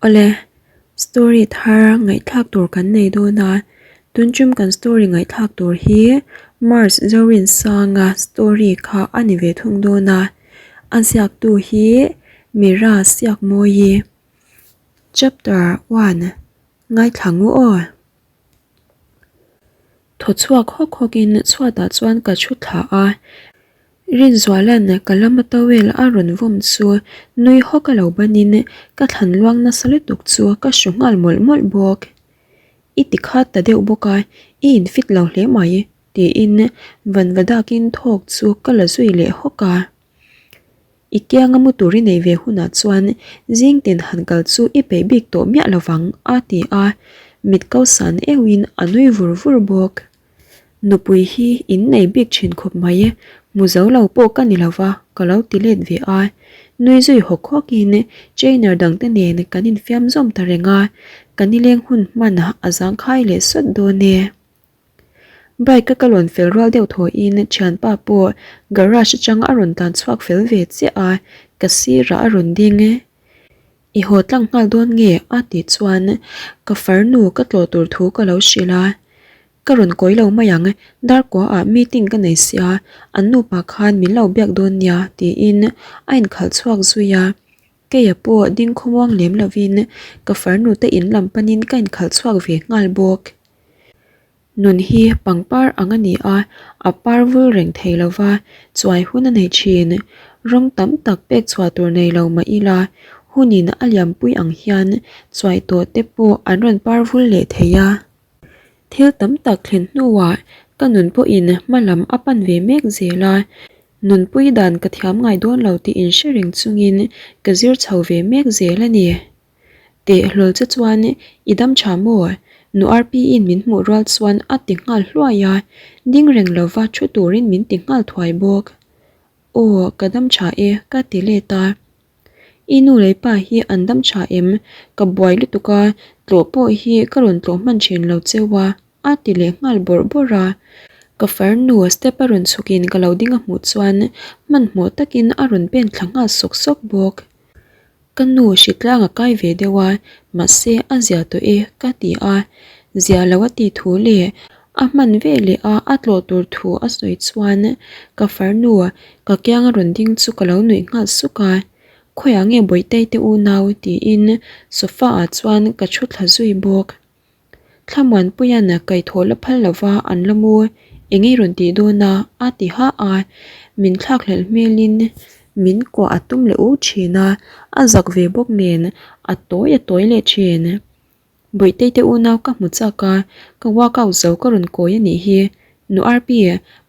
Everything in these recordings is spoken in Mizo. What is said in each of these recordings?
Awle, story thar ngaihthlak tur kan nei dawn a, tunchum kan story ngaihthlak tur hi Mars Zorinsanga story kha a ni ve thung dawn a, a ziaktu hi Mira Siakmawi. Chapter one ngaithla ngu aw. Thaw chhuak hawk hawk in chhuat ah chuan ka thu thla a, Rinzuala'n ka lama towel a rawn vawm chu nui hawk a lo ban in ka thlan luang nasa lutuk chu ka hru nghal mawlh mawlh bawk. I ti khat ta deuh bawk a, i in fit lo hle mai tiin vanva dak in thawk chu ka la zui leh hawk a. I kianga mu tur i nei ve hunah chuan zing tin han kal chu i peih bik tawh miah lo vang, a ti a, mit ko san euhin a nui vur vur bawk. Nupui hi in nei bik thin khawp mai, hmu zo lo pawh ka ni lo va, ka lo ti let ve a. Nui zui hawk hawkin trainer dangte nen kan infiam zawm ta reng a, ka nileng hun hman a zangkhai leh sawt dawn e. Bike a ka lawn fel rual deuh thawiin thianpa pawh garage atang a rawn tlan chhuak fel ve chiah a, ka sirah a rawn ding. I haw tlang nghal dawn nge? a tih chuan ka farnu ka tlawh tur thu ka lo hrilh a. Ka rawn kawi lo mai ang, darkua ah meeting ka nei sia, an nupa khan min lo biak dawn nia tiin a inkhalh chhuak zui a. Keia pawh ding khawmuang lem lovin ka farnu te in lam panin ka inkhalh chhuak ve nghal bawk. Nun hi pangpar ang a ni a, a par vul reng thei lo va, chuai hun a nei thin. Rawng tam tak pek chhuah tur nei lo mah ila, hunin a liampui ang hian chuai tawh te pawh an rawn par vul leh thei a. Thil tam tak thlen hnuah ka nun pawhin hma lam a pan ve mek zel a, nunpui dan ka thiam ngai dawn lo tih inhre reng chungin ka zir chho ve mek zel a ni. Teh hlawl che chuan i dam tha maw? Nu Arpiin min hmuh rual chuan a ti nghal hluai a, ding reng lova thu turin min ti nghal thuai bawk. Aw, ka dam tha e, ka ti let a. I nu leh pa hi an dam tha em? Ka buai lutuk a, tlawh pawh hi ka rawn tlawh hman thin lo cheu a, a ti leh nghal bawrh bawrh a. Ka farnu step a rawn chhukin ka lo ding a hmuh chuan hmanhmawh takin a rawn pen thla nghal sawk sawk bawk. Ka nu hritlang a kai ve deuh a, mahse a zia tawh e ka ti a, zia lo a tih thu leh a hman ve leh a a tlawh tur thu a sawi chuan ka farnu ka kianga rawn ding chu ka lo nuih nghal suk a, khawiah nge Bawihtei te unau tiin sofa ah chuan ka thu thla zui bawk. Thlamuanpuia'n kaihthawh la phal lova an la mu, eng ei rawn tih dawn a? a ti ha a, min thlakhlelh hmelin min kuah a tum leh uk thin a, a zak ve bawk nen a tawi a tawi leh thin. Bawihtei te unau ka hmu chak a, ka workout zo ka rawn kawi a nih hi, Nu Arpi,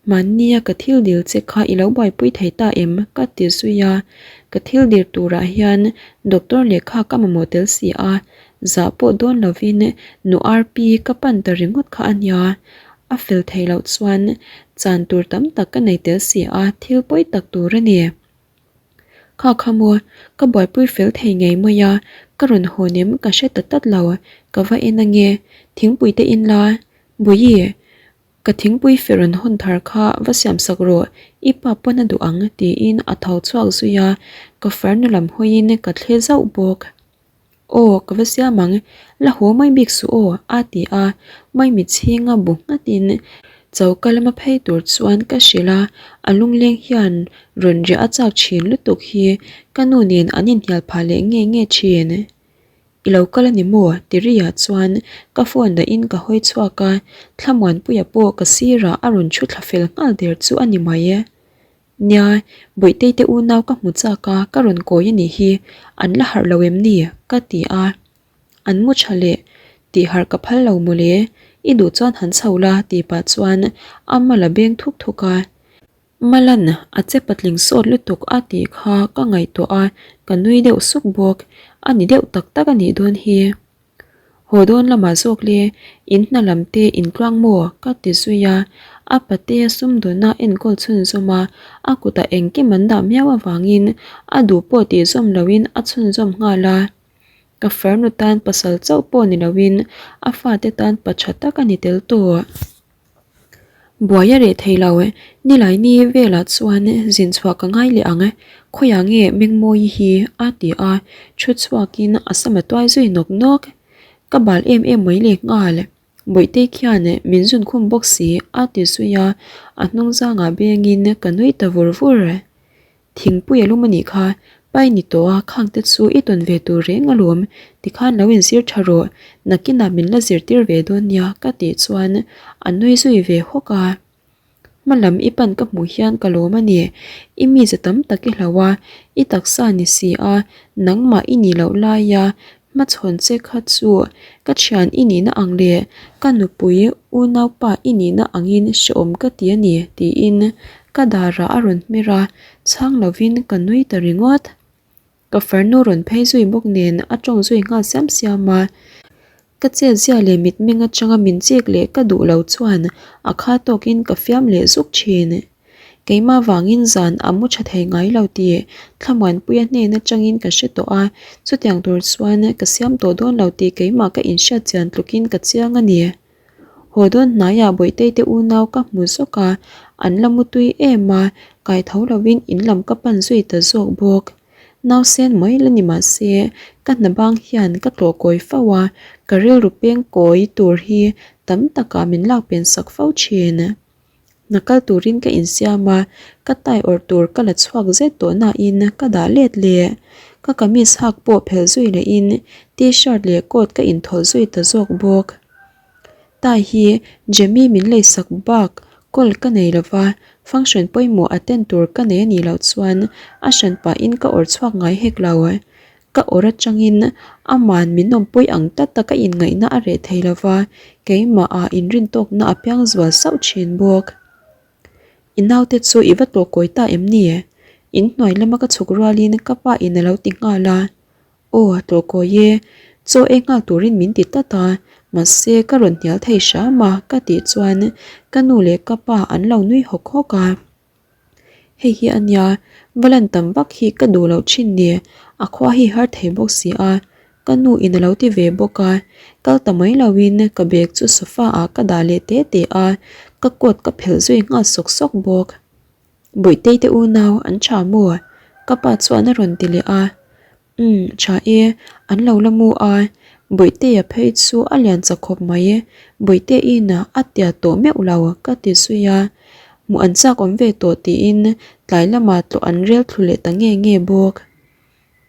hmannia ka thil dil che kha i lo buaipui thei ta em? ka ti zui a, ka thil dil turah hian doctor lehkha ka mamawh tel si a, zah pawh dawn lovin Nu Arpi ka pan ta ringawt kha a nia, a fel theih loh chuan chan tur tam tak ka nei tel si a, thil pawi tak tur a ni. Kha kha maw, ka buaipui fel thei ngei mai a, ka rawn hawn em ka hre ta tlat lo, ka va en ange, thingpui te in la, Bawihi, ka thingpui fe rawn hawn thar kha va siam sak rawh, i pa pawn a duh ang tiin a tho chhuak zui a, ka farnu lam hawiin ka thle zauh bawk. Aw, ka va siam ang, la haw mai bik suh aw, a ti a, maimit chhinga bu nghatin choka lama phei tur chuan ka hrilh a, a lungleng hian rawn riah a chak thin lutuk hi ka nu nen an inhnial phah leh nge nge thin. I lo kal a ni maw? Tiriah chuan ka phone dahin ka hawi chhuak a, Thlamuanpuia pawh ka sirah a rawn thu thla fel nghal der chu a ni mai e. Nia, Bawihtei te unau ka hmu chak a, ka rawn kawi a nih hi, an la harh lo em ni? ka ti a. An mu tha leh tih harh ka phal lo mawle, i duh chuan han chho la tih pah chuan a mal a beng thuk thuk a. Malan a che patling sawt lutuk a tih kha ka ngaihtuah a, ka nui deuh suk bawk. A ni deuh tak tak a nih dawn hi. Haw dawn lamah zawk le, in hna lam te in tluang maw? ka ti zui a. A pate a sumdawnna enkawl chhunzawm a, a kutah engkim an dah miau avangin a duh pawh tih zawm loin a chhunzawm nghal a. Ka farnu tan pasal chauh pawh ni loin a fate tan pa tha tak a ni tel tawh. Buai a reh thei lo, nilai ni velah chuan zin chhuah ka ngai leh ang. Khawiah nge Mengmawii hi? a ti a, thu chhuakin a sam a tuai zui nawk nawk. Ka bal em em mai leh nghal. Bawihtei khian min zun khum bawk si a ti zui a, a hnung zangah bengin ka nui ta vur vur. Thingpui a lum a nih kha, pai ni tawh a khang te chu i tawn ve tur reng alawm, tikhan lo inzir tha rawh, nakinah min la zirtir ve dawn nia ka tih chuan a nui zui ve hawk a. Hma lam i pan ka hmuh hian ka lawm a ni, i mize tam tak i hlau a, i taksa ni si a, nangmah i nih loh laia hmachhawn che kha chu ka thian i nihna ang leh ka nupui unaupa i nihna angin hrehawm ka ti a ni tiin ka darah a rawn hmer a, chhang lovin ka nui ta ringawt. Ka farnu rawn phei zui bawk nen a tawng zui nghal siam siam a, ka chetzia leh mitmeng atanga min chik leh ka duh lo chuan a kha tawkin ka fiam leh zuk thin. Keimah vangin zan a mu tha thei ngai lo tih Thlamuanpuia hnen atangin ka hre tawh a, chutiang tur chuan ka siam tawh dawn lo tih keimah ka inhriat chian tlukin ka chiang a ni. Haw dawn hnaiah Bawihtei te unau ka hmu zawk a, an la mu tui em a, kai tho lovin in lam ka pan zui ta zawk bawk. Nausen mai la ni mah se, ka hna bang hian ka tlawh kawi fo a, ka rilru peng kawi tur hi tam takah min lak pen sak fo thin. Hna kal turin ka insiam a, ka tie awrh tur ka la chhuak zet tawh nain ka dah let leh. Ka kamis hak pawh phelh zui lehin t-shirt leh coat ka inthawlh zui ta zawk bawk. Tie hi Jamie min leisak bak kawl ka nei lova, function pawimawh attend tur ka nei a nih loh chuan a hran pahin ka awrh chhuak ngai hek lo. Ka awrh atangin aman min awmpui ang tata ka inngaihna a reh thei lo va, keimahah inrintawkna a piang zual sauh thin bawk. I naute chu i va tlawh kawi ta em ni? In hnuai lama ka chhuk rualin ka pa in a lo ti nghal a. Aw, tlawh kawi e, chaw ei nghal turin min ti tlat a, mahse ka rawn hnial thei hram a ka tih chuan ka nu leh ka pa an lo nui hawk hawk a. Hei hi a nia, va lan tam vak hi ka duh loh thin ni, a khua hi har thei bawk si a, ka nu in a lo ti ve bawk a, kal ta mai lo in ka bag chu sofa ah ka dah leh te te a, ka coat ka phelh zui nghal sawk sawk bawk. Bawihtei te unau an tha maw? Ka pa chuan a rawn ti leh a. Umm, tha e, an lo la mu a, Bawihteia phei chu a lian chak khawp mai e, Bawihte ina a tia tawh meuh lo ka ti zui a, hmuh an chak awm ve tawh tiin tlai lamah tlawh an rel thlu leh ta nge nge bawk.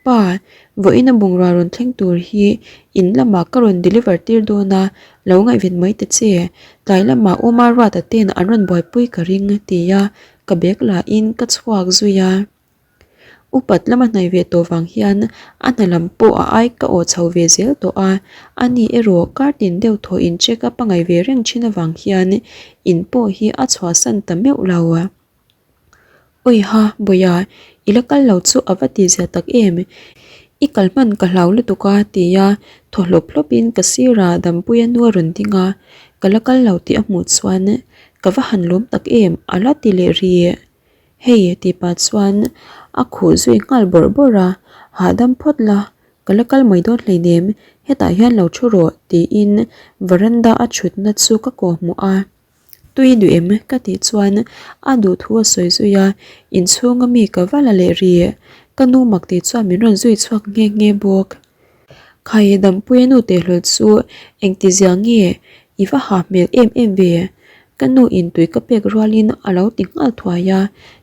Pa, vawiin a bungrua rawn thleng tur hi in lamah ka rawn deliver tir dawn a, lo ngaihven mai ta che, tlai lamah Uma Ruata ten an rawn buaipui ka ring tia ka bag lahin ka chhuak zui a. Upat lama hnaih ve tawh vang hian a hna lam pawh a ai ka aw chho ve zel tawh a, ani erawh kar tin deuh thaw in check up a ngaih ve reng thin avang hian in pawh hi a chhuahsan ta meuh lo. Awiha, Bawia, i la kal lo chu a va ti zia tak em? I kal hman ka hlau lutuk a tia thaw hlawp hlawp in ka sirah Dampuia nu a rawn ding a, ka la kal lo tih a hmuh chuan ka va han lawm tak em a la ti leh rih. Hei tih pah chuan a khuh zui nghal bawrh bawrh a, hahdam phawt la, ka la kal mai dawn hleinem, hetah hian lo thu rawh tiin veranda a thutna chu ka kawh hmuh a. Tui duh em? ka tih chuan a duh thu a sawi zui a, inchhunga mi ka va la leh rih, ka nu mak tih chuan min rawn zui chhuak nghe nghe bawk. Khai Dampuia nu tehlul chu engti zia nge i va ha hmel em em ve? Ka nu in tui ka pek rualin a lo ti nghal thuai a,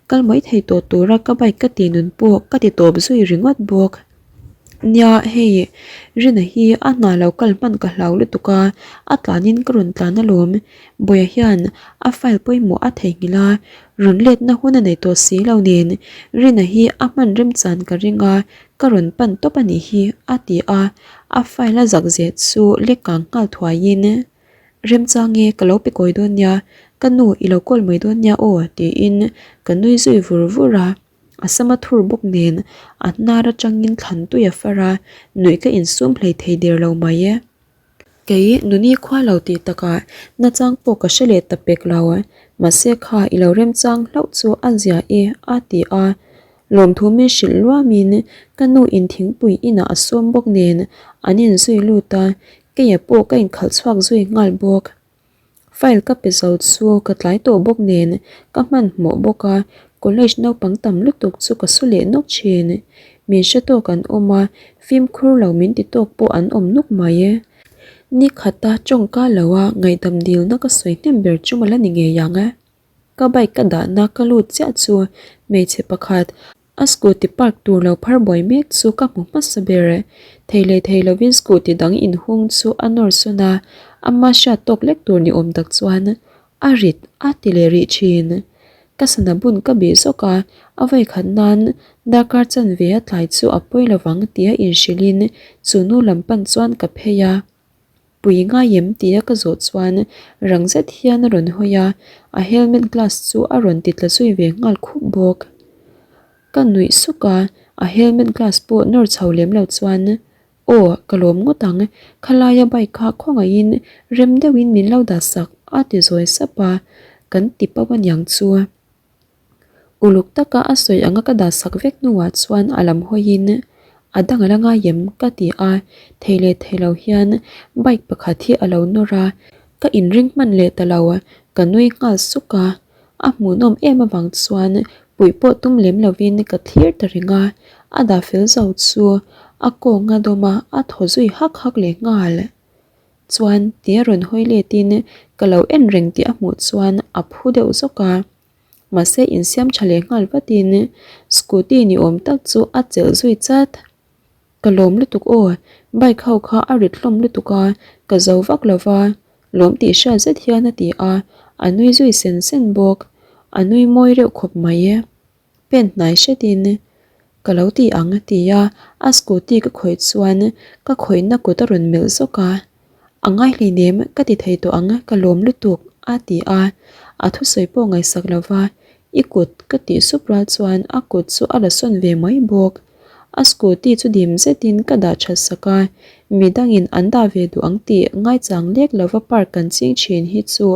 kal mai thei tawh tura ka bike ka ti nun pawh ka ti tawp zui ringawt bawk. Nia hei Rina hi a hna lo kal hman ka hlau lutuk a, a tlanin ka rawn tlan alawm. Bawia hian a file pawimawh a theihnghilh a, rawn letna hun a nei tawh si lo nen Rina hi a hman remchan ka ring a, Ka rawn pan tawp a nih hi, a ti a, a file a zak zeh chu lek kang nghal thuaiin, Remchang e, ka lo pe kawi dawn nia, ka nu i lo call mai dawn nia aw, tiin ka nui zui vur vur a, a sama thur bawk nen a hnar atangin thlan tui a far a, nuih ka insum hlei thei der lo mai e. Kei nuni khua lo tih takah nachang pawh ka hre leh ta pek lo, mahse kha i lo remchang hlauh chu a zia e a ti a, lawmthu min hrilh luamin ka nu in thingpui inah a sawm bawk nen an inzui lut a, keia pawh ka inkhalh chhuak zui nghal bawk. File ka pe zo chu ka tlai tawh bawk nen ka hmanhmawh bawk a, College naupang tam lutuk chu ka su leh nawk thin. Min hre tawk an awm a, fimkhur lo min ti tawk pawh an awm nuk mai. Ni khata tawngka loa ngaihdam dilna ka sawi hnem ber chu mala ni ngei ang. Ka bike ka dahna ka lut chiah chu hmeichhe pakhat a scooty park tur lo phar buai mek chu ka hmu hmasa ber. Thei leh thei lovin scooty dang inhung chu a nawr sawn a, ama hriat tawk lek tur ni awm tak chuan a rit a ti leh rih thin. Ka sana bun ka bih zawk a, a vawi khat nan darkar chanve a tlai chu a pawi lovang tia inhrilhin chu nu lam pan chuan ka phei a. Pui ngai em tia ka zawh chuan rang zet hian a rawn hawi a, a helmet glass chu a rawn ti tla zui ve nghal khup bawk. Ka nuih suk a, a helmet glass pawh nawr chho lem lo chuan Aw, ka lawm ngawt ang, khalaia bike kha khawngaihin rem deuhin min lo dah sak a ti zawi sap a, kan ti pau aniang chu. Uluk taka a sawi anga ka dah sak vek hnuah chuan a lam hawiin a dang a la ngai em ka ti a, thei leh thei lo hian bike pakhat hi a lo nawr a, ka inring hman leh ta lo, ka nui nghal suk a, a hmuhnawm em avang chuan puih pawh tum lem lovin ka thlir ta reng a, a dah fel zo chu a kawnga dawm a, a thaw zui hak hak leh nghal. Chuan tia rawn hawi letin ka lo en reng tih a hmuh chuan a phu deuh zawk a. Mahse insiam tha leh nghal vatin scooty ni awm tak chu a chelh zui chat. Ka lawm lutuk aw, bike ho kha a rit hlawm lutuk a, ka zo vak lo va, lawm tih hriat zet hian a ti a, a nui zui sen sen bawk. A nui mawi reuh khawp mai e. Pen hnai hretin ka lo ti ang tia a scooty ka khawih chuan ka khawihna kut a rawn melh zawk a, A ngai hleinem ka ti thei tawh ang ka lawm lutuk a ti a, a thusawi pawh ngaihsak lova i kut ka tih sup rual chuan a kut chu a la sawn ve mai bawk. A scooty chu dim zetin ka dah that sak a, midangin an dah ve duh ang tih ngaichang lek lova park kan ching thin hi chu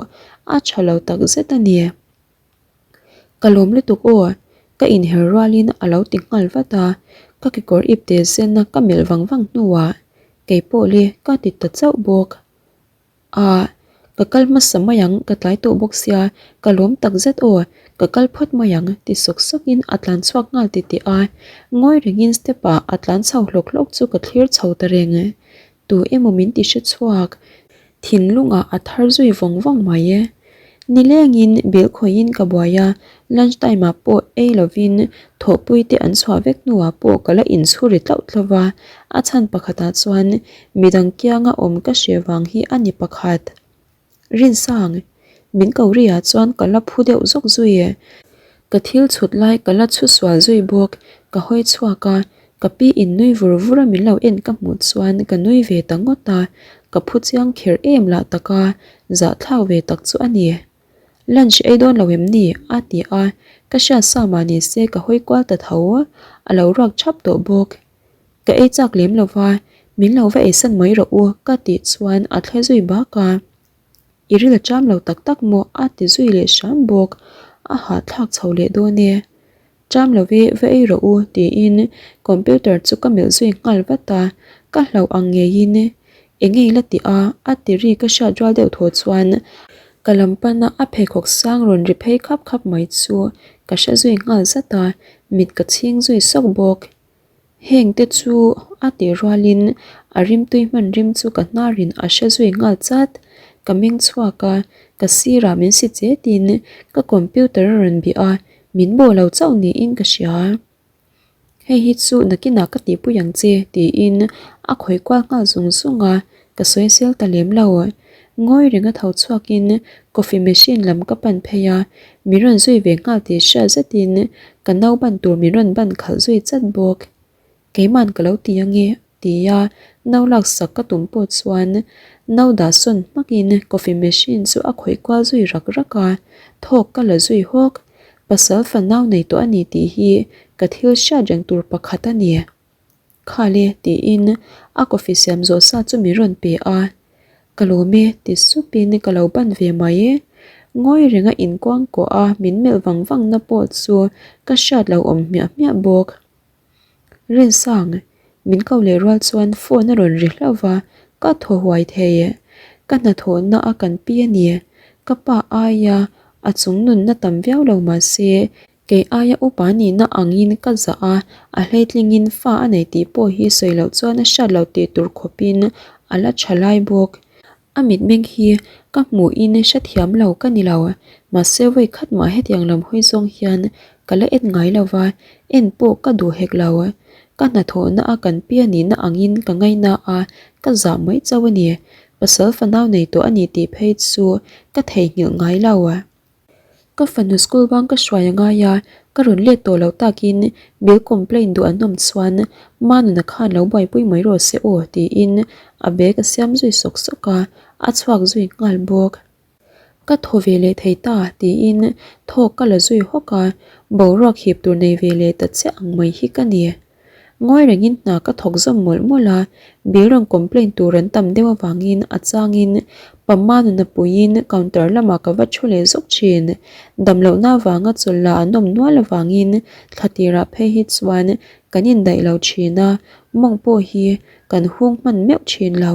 a tha lo takzet a ni. Ka lawm lutuk aw, ka inher rualin a lo ti nghal vat a, ka kekawr ip te zen a ka melh vang vang hnuah kei pawh le ka ti ta chauh bawk. Ah, ka kal hmasa mai ang, ka tlai tawh bawk sia, ka lawm tak zet aw, ka kal phawt mai ang ti sawk sawkin a tlan chhuak nghal ti teh a, ngawi rengin step ah a tlan chho hlawk hlawk chu ka thlir chho ta reng. Tu emaw min ti hre chhuak, thinlungah a thar zui vawng vawng mai e. Nilengin bill khawihin ka buai a, lunch time ah pawh ei lovin thawhpui te an chhuah vek hnuah pawh ka la inchhuri tlauh tlauh va, a chhan pakhatah chuan midang kianga awm ka hre vang hi a ni pakhat. Rinsang, min ko ri ah chuan ka la phu deuh zawk zui e. Ka thil chhut lai ka la chhu sual zui bawk, ka hawi chhuak a, ka pi in nui vur vur a min lo en ka hmuh chuan ka nui ve ta ngawt a, ka phu chiang kher em lah tak a, zahthlak ve tak chu a ni. Lunch ei dawn lo em ni? a ti a, ka hriat sa mah ni se ka hawi kual ta tho, a lo ruak thap tawh bawk. Ka ei chak lem lo va, min lo va eisan mai rawh u ka tih chuan a thle zui bak a. I ril a cham lo tak tak maw a ti zui leh hram bawk, a hahthlak chho leh dawn e. Cham lo ve va ei rawh u tiin computer chu ka melh zui nghal vat a, ka hlauh ang ngeiin eng nge la tih a a ti ri ka hriat rual deuh thaw chuan ka lam pana a pheikhawk sang rawn ri phei khap khap mai chu ka hre zui nghal zat a, mit ka chhing zui sawk bawk. Heng te chu a tih rualin a rimtui hman rim chu ka hnarin a hre zui nghal chat. Ka meng chhuak a, ka sirah min si chetin ka computer a rawn bih a, min bawh lo chauh niin ka hria. Hei hi chu nakinah ka tihpui ang che tiin a khawih kual nghal zung zung a, ka sawi sel ta lem lo. Ngawi renga tho chhuakin coffee machine lam ka pan phei a, min rawn zui ve nghal tih hriat zetin ka no ban tur min rawn ban khalh zui chat bawk. Keiman ka lo ti ange tia no laksak ka tum pawh chuan no dah sawn hmakin coffee machine chu a khawih kual zui rak rak a, thawk ka la zui hawk. Pasal fanau nei tawh a ni tih hi ka thil hriat reng tur pakhat a ni. Khale tiin a coffee siam zawh sa chu min rawn pe a, Ka lawm e ti supin ka lo ban ve mai e. Ngawi renga inkuang kawh a min melh vang vang na pawh chu ka hriat lo awm hmiah hmiah bawk. Rinsang, min ko leh rual chuan phone a rawn ri hlauh va, ka thaw huai thei e. Ka hnathawhna a kan pi a ni. Ka pa aia a chung nunna tam viau lo mahse. Kei aia upa nihna angin ka zah a, a hleitlingin fa a nei tih pawh hi sawi loh chuan a hriat loh tih tur khawpin a la tha lai bawk. A mitmeng hi ka hmuhin hrethiam lo ka ni lo, mahse vawi khat mah hetiang lam hawi zawng hian ka la en ngai lo va, en pawh ka duh hek lo. Ka hnathawhna a kan pi a nihna angin ka ngaina a, ka zah mai chauh a ni. Pasal fanau nei tawh a ni tih phei chu ka theihnghilh ngai lo. Ka fanu school bang ka hruai a ngai a, ka rawn let tawh loh takin bill complain duh an awm chuan Manuna khan lo buaipui mai rawh se aw tiin a bag a siam zui sawk sawk a, a chhuak zui nghal bawk. Ka thaw ve leh thei ta tiin thawk ka la zui hawk a, boruak hip tur nei ve leh ta chiah ang mai hi ka ni. Ngawi rengin hna ka thawk zawm mawlh mawlh a, bill rawn complain tur an tam deuh avangin a changin Pamma nuna puiin counter lamah ka va thu leh zawk thin. Damlohna avanga chawlh lah an awm nual avangin thla tirah phei hi chuan kan indaih lo thin a, mawng pawh hi kan hung hman meuh thin lo.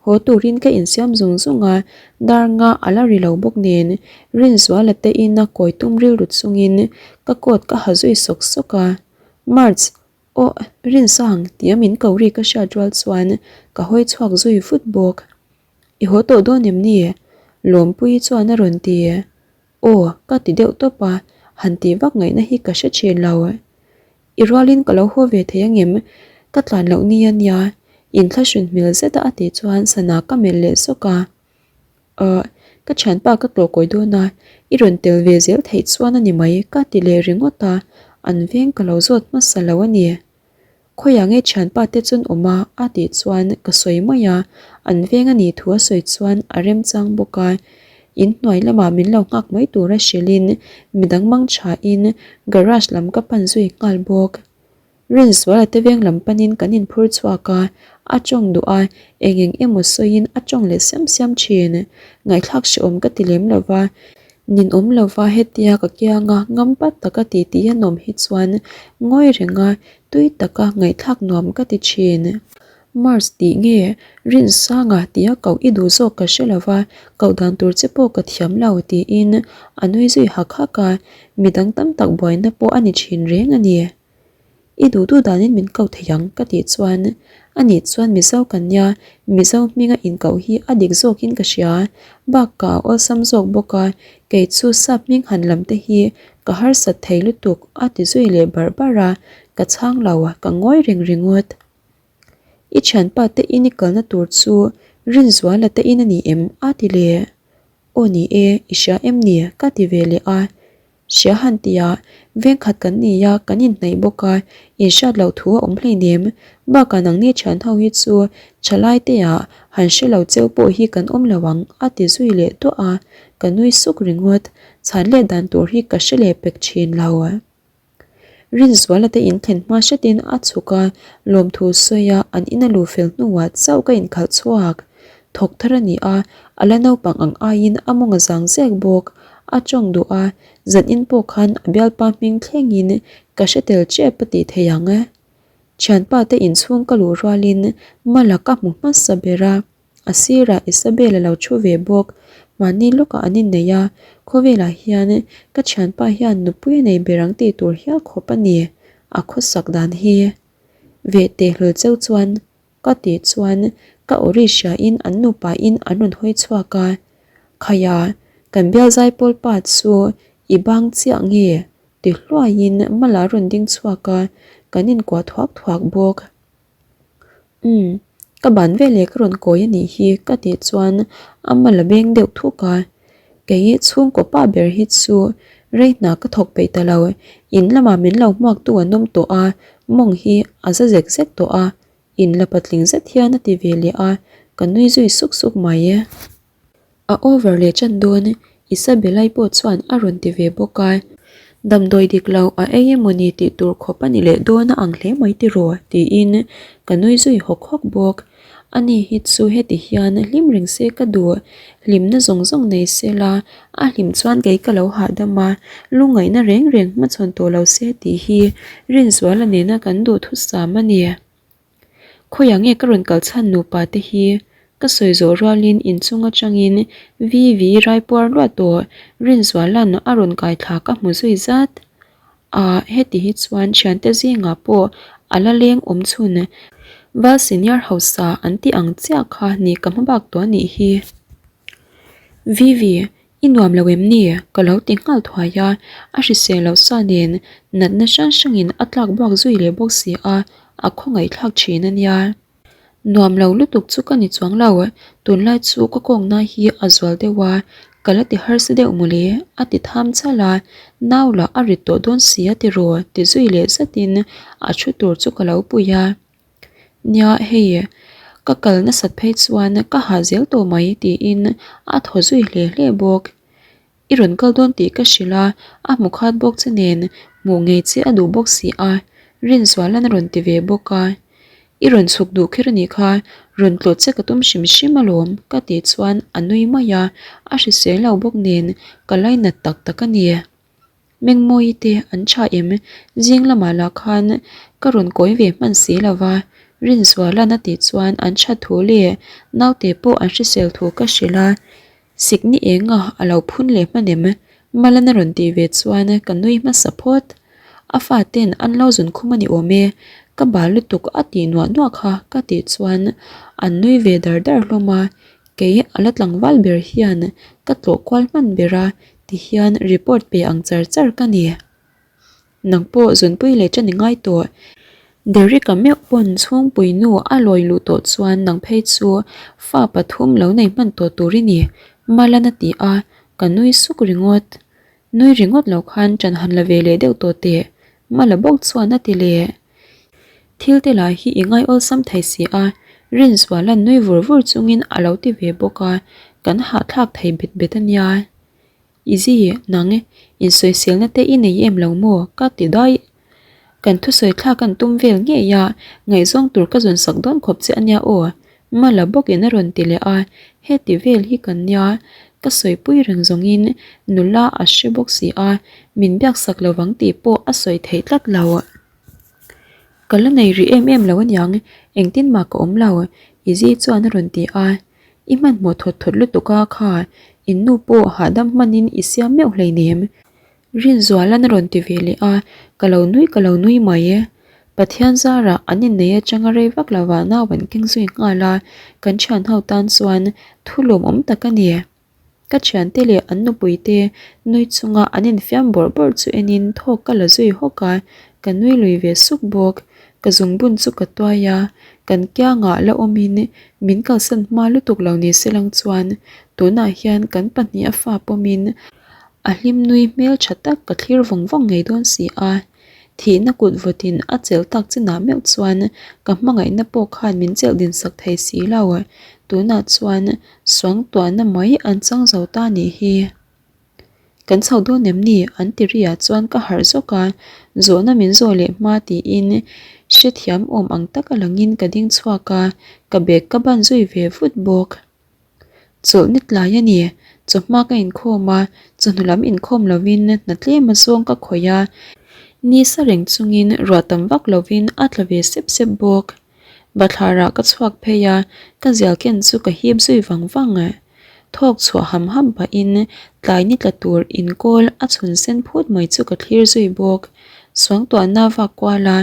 Haw turin ka insiam zung zung a, dar nga a la ri lo bawk nen Rinzuala te ina kawi tum rilru chungin ka coat ka ha zui sawk sawk a, March, aw Rinsang tia min ko ri ka hriat rual chuan ka hawi chhuak zui vut bawk. I haw tawh dawn em ni? Lawmpuii chuan a rawn ti. Aw, ka ti deuh tawp a, han tih vak ngaihna hi ka hre thin lo. I rualin ka lo haw ve thei angem? Ka tlan loh ni a nia, inthlahrun hmel zeta a tih chuan sana ka melh leh zawk a. Ahh, ka thianpa ka tlawh kawi dawn a, i rawn tel ve zel theih chuan a ni mai ka ti leh ringawt a, an veng ka lo zawt hmasa lo a ni. Khawiah nge thianpa te chuan awm a? a tih chuan ka sawi mai a, an veng a nih thu a sawi chuan a remchang bawk a, in hnuai lamah min lo nghak mai tura hrilhin midang mang thain garage lam ka pan zui nghal bawk. Rinzuala te veng lam panin kan inphur chhuak a, a tawng duh a, eng eng emaw sawiin a tawng leh siam siam thin. Ngaihthlak hrehawm ka ti lem lo va, Ninawm lova hetia ka kianga ngam pat taka ti tih a nawm hi chuan ngawi renga tui taka ngaihthlak nuam ka ti thin. Mars tih nge Rinsanga tia koh i duh zawk ka hre lova, koh dan tur che pawh ka thiam lo tiin a nui zui hak hak a, midang tam tak buaina pawh a ni thin reng a ni. I duh duh danin min ko thei ang ka tih chuan ani chuan Mizo kan nia, Mizo hminga inkoh hi a dik zawkin ka hria, bakah a awlsam zawk bawk a, kei chu sap hming han lam te hi ka harsat thei lutuk a ti zui leh barh barh a, ka chhang lo ka ngawi reng ringawt. I thianpa te in i kalna tur chu Rinzuala te in a ni em? a ti leh. Aw ni e, i hria em ni? ka ti ve leh a. Hria han tia, veng khat kan ni a, kan inhnaih bawk a, inhriat loh thu a awm hleinem. Bakah nangni thian ho hi chu thalai te ah han hre lo cheu pawh hi kan awm lo ang a ti zui leh duah a, ka nui suk ringawt. Chhan leh dan tur hi ka hre leh pek thin lo. Rinzuala te inthlen hma hretin a chhuk a, lawmthu sawi a an ina luh fel hnuah chauh ka inkhalh chhuak. Thawk thar a ni a, a la naupang ang aiin a mawng a zang zek bawk. A tawng duh a, zanin pawh khan a bialpa hming thlengin ka hre tel tep a tih theih ang. Thianpa te inchhung ka luh rualin Mala ka hmu hmasa ber a. A sirah Isabel a lo thu ve bawk. Mahni lawkah an innei a, khawvelah hian ka thianpa hian nupui a nei ber ang tih tur hial khawp a ni, a khawsak dan hi. Ve teh hlawl cheu chuan ka tih chuan ka awri hriain an nupain an rawn hawi chhuak a, Khaia, kan bial zaipawl pa chu i bang chiah nge? ti hluaiin Mala a rawn ding chhuak a, kan inkuah thuak thuak bawk. Umm, ka ban veleh ka rawn kawi a nih hi ka tih chuan a mal a beng deuh thuk a, kei chhungkaw pa ber hi chu rei hna ka thawk peih ta lo, in lamah min lo hmuak tu an awm tawh a, mawng hi a za zek zek tawh a, in la patling zet hian a ti ve leh a, ka nui zui suk suk mai. A over leh ṭan dawn, Isabella-i pawh chuan a rawn ti ve bawk a. Damdawi dik lo a ei emawni tih tur khawp a ni leh dawn a ang hle mai tiraw? tiin ka nui zui hawk hawk bawk. Ani hi chu heti hian hlim reng se ka duh, hlimna zawng zawng nei se la, a hlim chuan kei ka lo hahdam a, lungngaihna reng reng hmachhawn tawh lo se tih hi Rinzuala nena kan duhthusam a ni. Khawiah nge ka rawn kal chhan nupa te hi? Ka sawi zawh rualin inchung atangin Vivi raipuar luah tawh Rinzuala'n a rawn kai thla ka hmu zui zat. Ah, heti hi chuan thiante zingah pawh a la leng awm chhun. Val senior hausa an tih ang chiah kha ni ka hma bak tawh a nih hi. Vivi, i nuam lo em ni? Ka lo ti nghal thuai a, a hrisel loh sa nen natna hrang hrangin a tlak buak zui leh bawk si a, a khawngaihthlak thin a nia. Nuam lo lutuk chu ka ni chuang lo, tunlai chu ka kawngna hi a zual deuh a, ka la ti harsa deuh mawle a ti tham chal a, nau lah a rit tawh dawn si a ti raw ti zui leh zatin a thu tur chu ka lo pui a. Nia hei, ka kal nasat phei chuan ka hah zel tawh mai tiin a thaw zui hle hle bawk. I rawn kal dawn tih ka hrilh a, a hmu khat bawk che nen hmuh ngei che a duh bawk si a, Rinzuala'n a rawn ti ve bawk a. I rawn chhuk duh kher a nih kha, rawn tlawh che ka tum hrim hrim alawm ka tih chuan a nui mai a, a hrisel lo bawk nen ka lainat tak tak a ni. Mengmawii te an tha em? Zing lamah lah khan ka rawn kawi ve hman si lo va, Rinzuala'n a tih chuan an tha thu leh naute pawh an hrisel thu ka hrilh a. Sikni enga a lo phun leh hman em? Malan a rawn tih ve chuan ka nui hmasa phawt. A faten an lo zun khum a ni awm e, ka bal lutuk a tih nuah nuah kha ka tih chuan an nui ve dar dar hlawm a, kei a la tlangval ber hian ka tlawh kual hman ber a tihian report pe ang char char ka ni. Nang pawh zunpui leh ṭan i ngai tawh. Derek-a meuh pawn chhungpui nu a lawi luh tawh chuan nang phei chu fa pathum lo nei hman tawh tur i ni, Malan a ti a, ka nui suk ringawt. Nui ringawt lo khan ṭan han la ve leh deuh tawh teh, Mala bawk chuan a ti leh. Thil te lah hi i ngai awlsam thei si a, Rinzuala'n nui vur vur chungin a lo ti ve bawk a, kan hahthlak thei bet bet a nia. Izzy, nang insawiselna te i nei em lo maw? ka ti daih. Kan thusawi thlak an tum vel ngei a, ngaihzawng tur ka zawn sak dawn khawp che ania aw, Mala bawkin a rawn ti leh a, heti vel hi kan nia, ka sawipui reng zawngin nula a hre bawk si a, min biak sak lovang tih pawh a sawi theih tlat lo. Ka la nei rih em em lo aniang, engtin mah ka awm lo, Izzy chuan a rawn ti a. I hmanhmawh thawt thawt lutuk a kha, in nu pawh hahdam hmanin i siam meuh hleinem. Rinzuala'n a rawn ti ve leh a, ka lo nui ka lo nui mai e. Pathian zarah an innei atanga rei vak lovah nau an keng zui nghal a, kan thian ho tan chuan thu lawmawm tak a ni. Ka thiante leh an nupuite nui chunga an infiam bawrh bawrh chu enin thawk ka la zui hawk a, ka nui lui ve suk bawk. Ka zungbun chu ka tuai a, kan kiangah la awmin min kalsan hma lutuk lo ni se lang chuan tunah hian kan pahniha fa pawmin a hlim nui hmel tha tak ka thlir vawng vawng ngei dawn si a. Thihna kut vawtin a chelh tak chinah meuh chuan ka hmangaihna pawh khan min chelh din sak thei si lo. Tunah chuan suangtuahna mai an chang zo ta nih hi. Kan chho dawn em ni? An ti ri ah chuan ka harh zawk a, zawhna min zawh leh hma tiin hrethiam awm ang taka langin ka ding chhuak a, ka bag ka ban zui ve vut bawk. Chawlh ni tlai a ni, chawhma ka inkhawm a, chawhnu lam inkhawm lovin hna tlem a zawng ka khawih a, ni sa reng chungin ruah tam vak lovin a tla ve sep sep bawk. Bathlarah ka chhuak phei a, ka zial ken chu ka hip zui vang vang. Thawk chhuah ham ham pahin tlai ni tla tur inkawl a chhun sen phut mai chu ka thlir zui bawk. Suangtuahna vak kual a,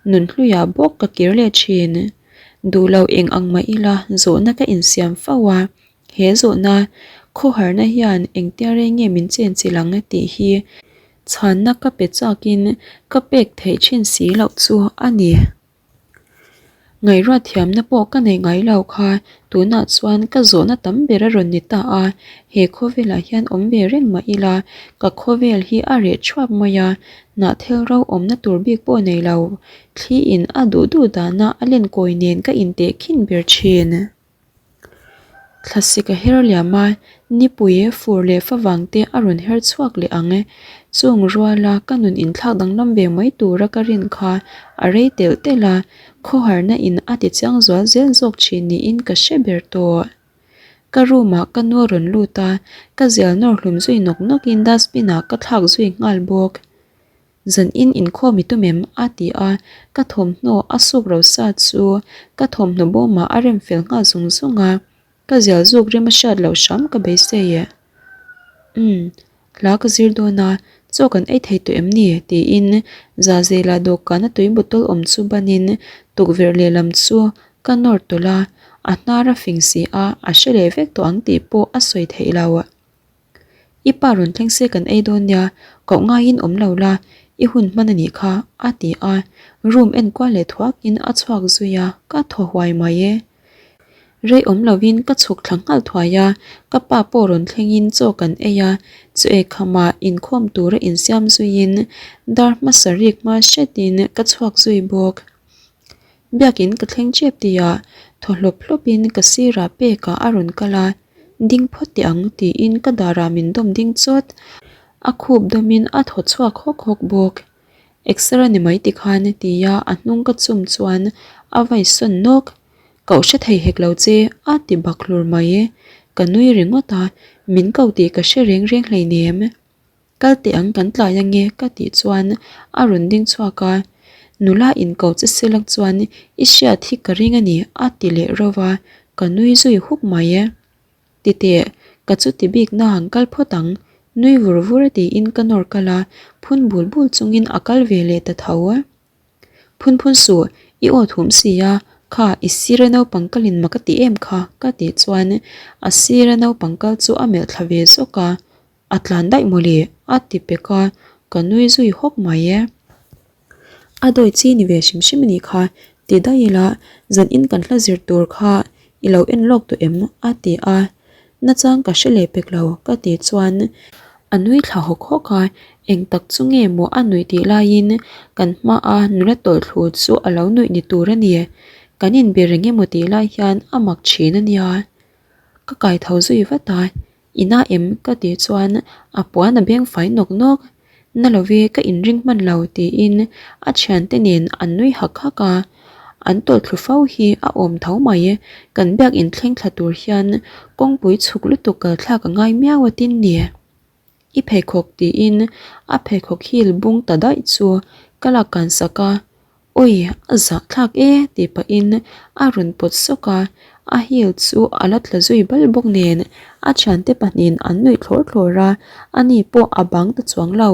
nunhluiah bawk ka kir leh thin. Duh lo eng ang mah ila zawhna ka insiam fo a, he zawhna khawharna hian engtia rei nge min chen chilh ang tih hi chhanna ka pe chakin ka pek theih thin si loh chu a ni. Ngaihruat thiamna pawh ka nei ngai lo kha tunah chuan ka zawhna tam ber a rawn ni ta a, he khawvelah hian awm ve reng mah ila ka khawvel hi a reh thuap mai a, hnahthel ro awmna tur bik pawh nei lo Thli in a duh duh dana a len kawi nen ka inteh khin ber thin. Thlasik a her liam a, nipui fur leh favang te a rawn her chhuak leh ang. Chung ruala ka nun inthlak danglam ve mai tura ka rin kha a rei telh telh a, khawharna in a ti chiang zual zel zawk thin niin ka hre ber tawh. Ka room ah ka nu a rawn lut a, ka zial nawr hlum zui nawk nawk in dustbin ah ka thlak zui nghal bawk. Zan in inkhawm i tum em? a ti a, ka thawmhnaw a suk ro sa chu ka thawmhnaw bawmah a rem fel nghal zung zung a. Ka zial zuk rem a hriat loh hram ka beisei e. Umm, hla ka zir dawn a, chaw kan ei thei tawh em ni? tiin Zazela dawhkana tui bottle awm chu banin tukverh lehlam chu ka nawr tawlh a, a hnar a fing si a, a hre leh vek tawh ang tih pawh a sawi theih lo. I pa rawn thleng se kan ei dawn nia, koh ngaiin awm lo la, i hun hman a nih kha, a ti a, room enkual leh thuakin a chhuak zui a, ka thaw huai mai e. Rei awm lovin ka chhuk thla nghal thuai a, ka pa pawh rawn thlengin chaw kan ei a, chaw ei khamah inkhawm tura insiam zuiin dar hmasa rik hma hretin ka chhuak zui bawk. Biakin ka thleng tep tihah thaw hlawp hlawpin ka sirah pekah a rawn kal a, ding phawt teh ang tiin ka darah min dawm ding chawt, a khup dawmin a thaw chhuak hawk hawk bawk. Exer a ni mai tikhan tia a hnung ka chum chuan a vai sawn nawk. Koh hre thei hek lo che a ti bak hlur mai. Ka nui ringawt a, min ko tih ka hre reng reng hleinem. Kal teh ang kan tlai ange ka tih chuan a rawn ding chhuak a, nula in ko che selak chuan i hriat hi ka ring a ni a ti leh reuh a, ka nui zui huk mai. Titeh, ka chu ti bik na ang kal phawt ang, nui vur vur a tiin ka nawr kal a, phun bul bul chungin a kal ve leh ta tho. Phun phun suh, i aw thum si a, kha i sira naupang kalin mak a ti em kha ka tih chuan a sira naupang kal chu a melh thla ve zawk a, A tlan daih mawle a ti pek a, ka nui zui hawk mai e. A dawi chi ni ve hrim hrim a nih kha, ti daih ila zan in kan hla zir tur kha i lo en lawk tawh em? a ti a, nachang ka hre leh pek lo ka tih chuan a nui thla hawk hawk a, eng tak chu nge maw a nuih tih laiin kan hmaa nula tawlh thlu chu a lo nuih ni tur a ni, kan inbe reng emaw tih lai hian a mak thin a nia. Ka kai tho zui vat a, Ina em? ka tih chuan a puan a beng fai nawk nawk. Na love ka inring hman lo tiin a thiante nen an nui hak hak a. An tawlhthlu fo hi a awm tho mai. Kan biak inthleng thla tur hian kawngpui chhuk lutuk kal thlak a ngai miau a tin ni. I pheikhawk tiin a pheikhawk hil bung ta daih chu ka lak kan sak a. Awi, a zahthlak e tih pahin a rawn pawt sawk a, a heel chu a la tla zui bal bawk nen a thiante pahnihin an nuih thlawr thlawr a, ani pawh a bang ta chuang lo.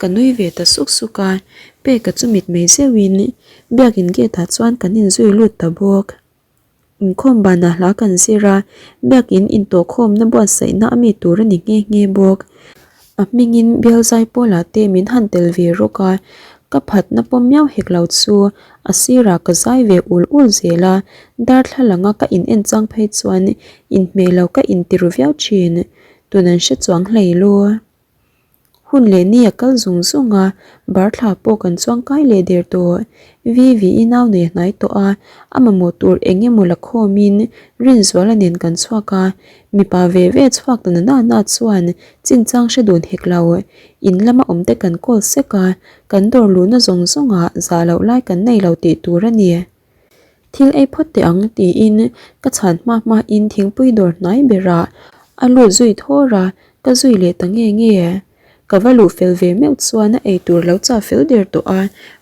Ka nui ve ta suk suk a, Peka chu mitmei zeuhin biakin gate ah chuan kan inzui lut ta bawk. Inkhawm banah hla kan zir a, biakin intawhkhawmna buatsaihna a mi tur a ni nghe nghe bawk. A hmingin bial zai pawlah te min han tel ve rawk a, ka phatna pawm miau hek lo chu a sirah ka zai ve ul ul zel a, darthlalanga ka in en chang phei chuan inhmeh lo ka inti ru viau thin, tun an hre chuang hlei lu. Hun leh ni a kal zung zung a, bar thla pawh kan chuang kai leh der tawh. Vivi-i nau nei a hnai tawh a, a mamawh tur eng emaw la khawmin Rinzuala nen kan chhuak a, mipa ve ve chhuak ta na na chuan chinchang hre dun hek lo. In lama awmte kan call sek a, kan dawr luhna zawng zawngah zah loh lai kan nei lo tih tur a ni. Thil ei phawt teh ang tiin ka chhan hma hmain thingpui dawr hnai berah a lut zui thawr a, ka zui leh ta nge nge. Ka va luh fel ve meuh chuan a eitur lo chah fel der tawh a,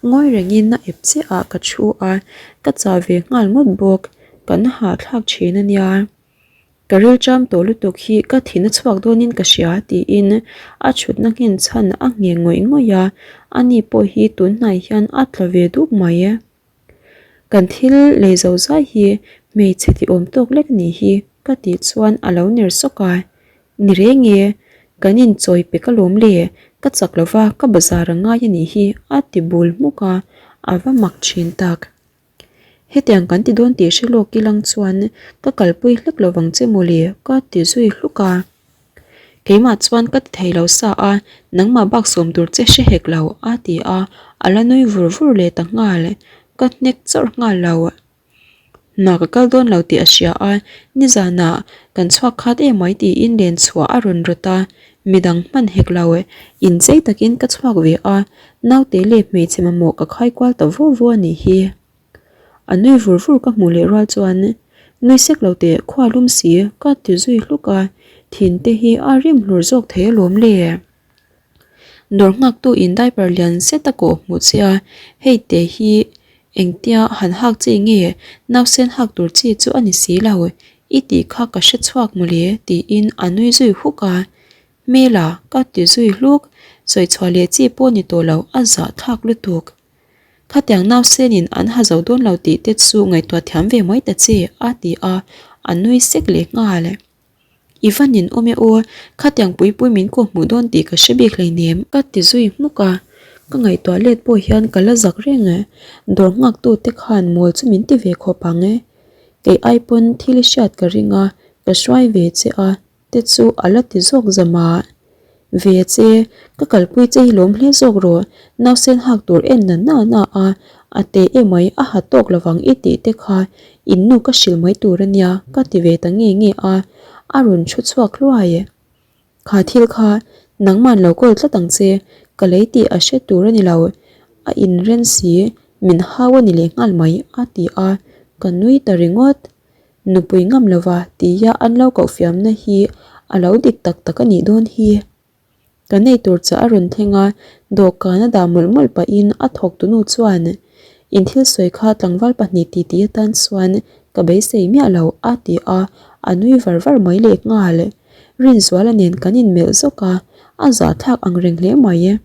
ngawi rengin a ep chiah ah ka thu a, ka chah ve nghal ngawt bawk, kan hahthlak thin a nia. Ka rilṭam tawh lutuk hi ka thin a chhuak dawnin ka hria tiin a chhutna nghen chhan a ngheng ngawih ngawih a, ani pawh hi tunhnai hian a tla ve dup mai. Kan thil lei zo zai hi hmeichhe ti awm tawk lek ni hi ka tih chuan a lo ner sawk a, Ni reng e, kan inchawi pe ka lawm le, ka chak lo va ka bazar a ngai a nih hi a ti bul hmuk a, a va mak thin tak. Hetiang kan ti dawn tih hre lawk ilang chuan ka kalpui hlek lo vang che mawle ka ti zui hluk a. Keimah chuan ka ti thei lo sa a, nangmah bak sawm tur che hre hek lo a ti a, a la nui vur vur leh ta nghal. Ka hnek chawrh nghal lo. Hna ka kal dawn lo tih a hria a, nizanah kan chhuak khat emai tiin len chhuah a rawn rawt a, midang hman hek lo. Inchei takin ka chhuak ve a, naute leh hmeichhe mamawh ka khai kual ta vu vu a nih hi. A nui vur vur ka hmuh leh rual chuan nui sek lo teh khua lum si ka ti zui hluk a, thin te hi a rim hlur zawk thei alawm le. Dawr nghak tu in diaper lian zet a kawh hmuh che a, hei te hi engtia han hak chi nge nausen hak tur chi chu a ni si lo. I tih kha ka hre chhuak mawle tiin a nui zui huk a. Hmela ka ti zui hluk, sawi chhuah leh chi pawh ni tawh lo a zahthlak lutuk. Khatiang nausenin an ha zo dawn lo tih te chu ngaihtuah thiam ve mai ta che a ti a, a nui sek leh nghal. I va nin awm e aw, khatiang puipui min kawh hmuh dawn tih ka hre bik hleinem. Ka ti zui hmuk a, ka ngaihtuah let pawh hian ka la zak reng e, dawr nghaktu te khan mawl chu min ti ve khawp ang e. Kei ai pawn thil i hriat ka ring a, ka hruai ve che a, te chu a la ti zawk zam a. Ve che, ka kalpui che hi lawm hle zawk rawh, nausen hak tur en na na na a, a te emai a ha tawk lovang i tih te kha in nu ka hrilh mai tur a nia ka ti ve ta nge nge a, a rawn thu chhuak hluai. Kha thil kha nangman lo kawl tlat ang che, ka lei tih a hre tur a ni lo, a inren si, min hau a ni leh nghal mai a ti a, ka nui ta ringawt. Nupui ngam lova tia an lo koh fiamna hi a lo dik tak tak a nih dawn hi. Ka nei tur chah a rawn thleng a, dawhkan a dah mawlh mawlh pahin a thawk tunu chuan, In thil sawi kha tlangval pahnih titi atan chuan ka beisei miah lo a ti a, a nui var var mai leh nghal. Rinzuala nen kan inmelh zawk a, a zahthlak ang reng hle mai.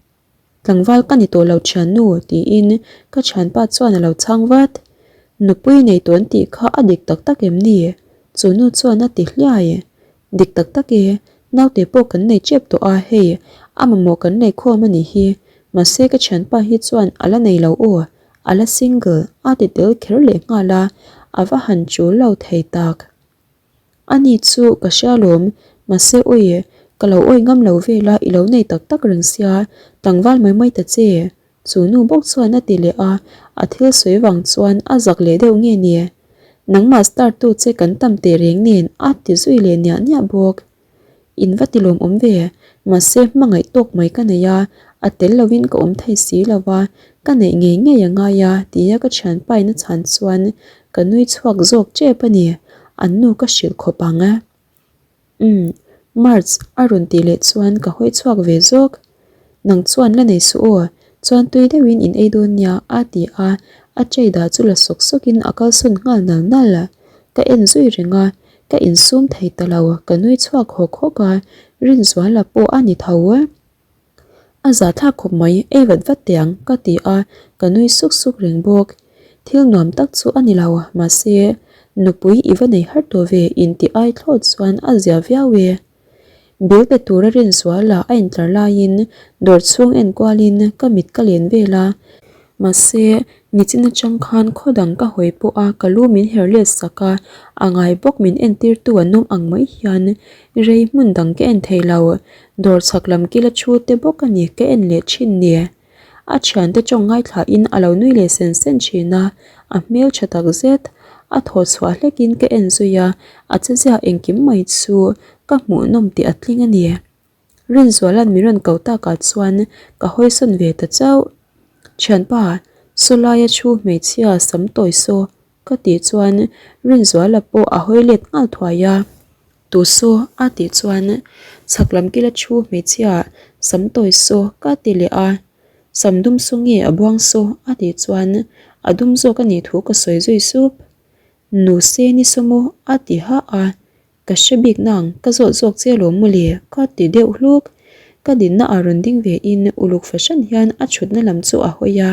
Tlangval ka ni tawh lo thiannu tiin ka thianpa chuan a lo chhang vat. Nupui nei tawh an tih kha a dik tak tak em ni? Chu nu chuan a ti hliai. Dik tak tak e, naute pawh kan nei tep tawh a hei, a mamawh kan nei khawm a nih hi. Mahse ka thianpa hi chuan a la nei lo aw, a la single a ti tel kher leh nghal a, a va han chul lo thei tak. Ani chu ka hria lawm, mahse awi, ka lo awi ngam lo vel a, i lo nei tak tak reng sia, tlangval mai mai ta che. Chu nu bawk chuan a ti leh a, a thil sawi vang chuan a zak leh deuh nge ni? Nangmah star tu che kan tam teh reng nen a ti zui leh niah niah bawk. In va ti lawmawm ve, mahse hmangaih tawk mai ka nei a, a tel lovin ka awm thei si lo va, ka neih ngei ngei a ngai a tia ka thianpa in a chhan chuan ka nui chhuak zawk tep a ni, an nu ka hrilh khawp ang a. Umm, March a rawn tih leh chuan ka hawi chhuak ve zawk. Nang chuan la nei suh aw, chuan tui deuhin in ei dawn nia a ti a, a tray dah chu la sawk sawkin a kalsawn nghal nal nal. Ka en zui reng a, ka insum thei ta lo, ka nui chhuak hawk hawk a, Rinzuala pawh a ni tho. A zahthlak khawp mai, ei vat vat teh ang ka ti a, ka nui suk suk reng bawk. Thil nuam tak chu a ni lo, mahse nupui i va nei har tawh ve inti ai thlawt chuan a zia viau e. Bill pe tura Rinzuala a intlar laiin dawr chhung enkualin ka mit ka len vel a, mahse nichin atang khan khaw dang ka hawi pawh a ka lu min her let sak a, a ngai bawk min entirtu an awm ang mai hian rei hmun dang ka en thei lo, dawr chhak lam kila thu te bawk a ni ka en leh thin ni. A thiante tawng ngaithlain a lo nui leh sen sen thin a, a hmel tha tak zet. A thaw chhuah hlekin ka en zui a, a chezia engkim mai chu ka hmuhnawm tih a tling a ni. Rinzuala'n min rawn ko takah chuan ka hawisawn ve ta chauh. Thianpa, sawlaia thu hmeichhia sam tawi saw ka tih chuan Rinzuala pawh a hawi let nghal thuai a. Tu saw a tih chuan chhak lam kila thu hmeichhia sam tawi saw ka ti leh a, sam dum saw nge a buang saw a tih chuan a dum zawk a nih thu ka sawi zui sup. Nu se ni saw maw a ti hah a, ka hre bik nang ka zawt zawk che alawm mawle ka ti deuh hluk. Ka dinna ah rawn ding ve in uluk fahran hian a thutna lam chu a hawi a.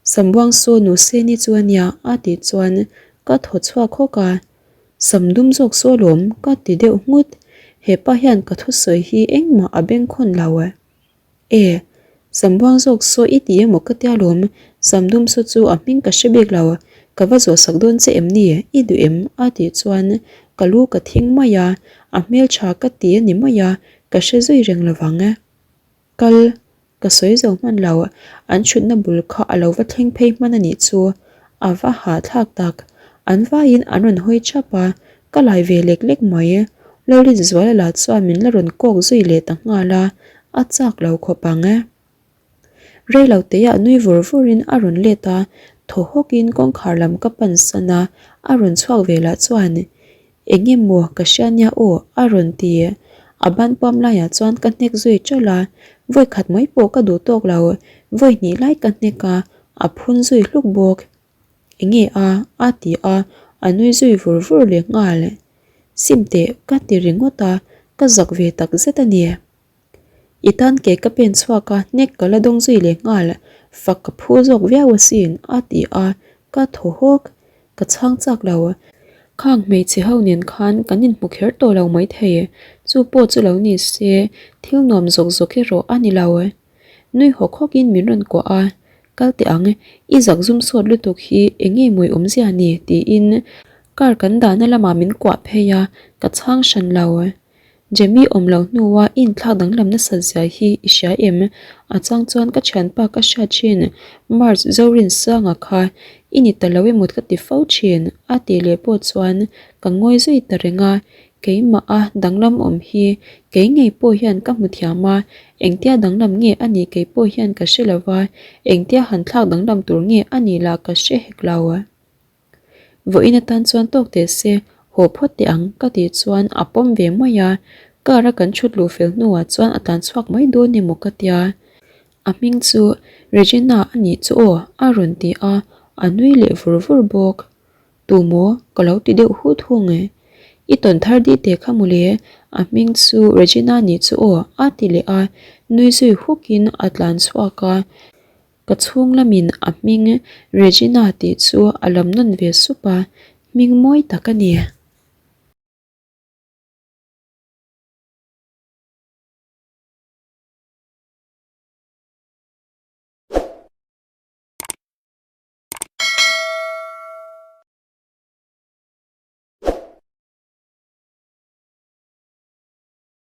Sambuang saw nu Seni chu a nia a tih chuan ka thaw chhuak hawk a, Sam dum zawk saw lawm ka ti deuh nghut, hepa hian ka thusawi hi engmah a bengkhawn lo. E, Sambuang zawk saw i ti emaw ka tia lawm, Sam dum saw chu a hming ka hre bik lo, ka va zawh sak dawn che em ni, i duh em? a tih chuan ka lu ka thing mai a, a hmeltha ka ti a ni mai a, ka hre zui reng lovang. Kal Ka sawi zo hman lo, an thutna bul kha a lo va thleng phei hman a nih chu. A va hahthlak tak. An vaiin an rawn hawi chap a, ka lai ve lek lek mai. Lalrinzuala lah chuan min la rawn kawk zui leh ta nghal a, a chak lo khawp ang. Rei lo teiah nui vur vurin a rawn let a, thaw hawkin kawngkhar lam ka pan san a, a rawn chhuak ve lah chuan Eng nge maw ka hria nia aw a rawn ti. A ban puam laiah chuan ka hnek zui ṭawlh a, vawi khat mai pawh ka duh tawk lo, vawi hnih lai ka hnek a, a phun zui hluk bawk. Eng nge a? a ti a, a nui zui vur vur leh nghal. Sim teh ka ti ringawt a, ka zak ve tak zet a ni. I tan ke ka pen chhuak a, hnek ka la dawng zui leh nghal, fak ka phu zawk viau asin a ti a, ka thaw hawk. Ka chhang chak lo. Khang hmeichhe ho nen khan kan inhmu kher tawh lo maithei, chu pawh chu lo ni se thil nuam zawk zawk erawh a ni lo. Nui hawk hawk in min rawn kuah a, Kal teh ang, i zak zum sawt lutuk hi eng nge mawi awmzia ni? tiin car kan dahna lamah min kuah phei a, ka chhang hran lo. Jamie awm loh hnua i inthlak danglam nasat zia hi i hria em? A chang chuan ka thianpa ka hriat thin, March Zorinsanga kha i ni ta lo emaw ka ti fo thin, a tih leh pawh chuan ka ngawi zui ta reng a, keimah a danglam awm hi kei ngei pawh hian ka hmu thiam a, engtia danglam nge a nih kei pawh hian ka hre lo va, engtia han thlak danglam tur nge a nih lah ka hre hek lo. Vawiin atan chuan tawk teh se, haw phawt teh ang ka tih chuan a pawm ve mai a, car a kan chhut luh fel hnuah chuan a tlan chhuak mai dawn emaw ka tia. A hming chu Regina a nih chu aw a rawn ti a, a nui leh vur vur bawk. Tu maw? Ka lo ti deuh hut hung e. I tawn thar dih teh kha mawle, a hming chu Regina nih chu aw a ti leh a, nui zui hukin a tlan chhuak a. Ka chhung lamin a hming Regina tih chu a lam nawn ve sup a, hming mawi tak a ni.